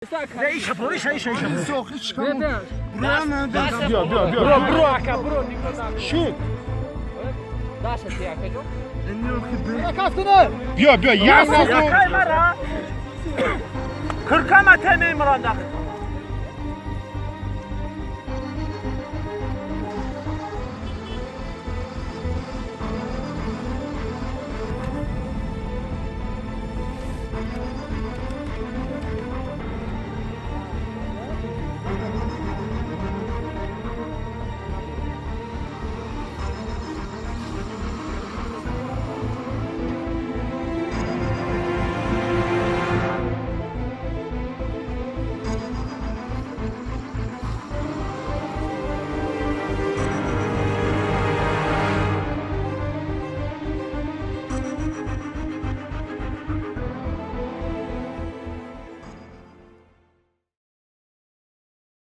Биё, биё, биё. Бро, бро, ака, бро, нигоҳ накун. Шуд. Даша ти, акаҷон. Биё, биё, як назу. Якай мара. Киркама темемиранда.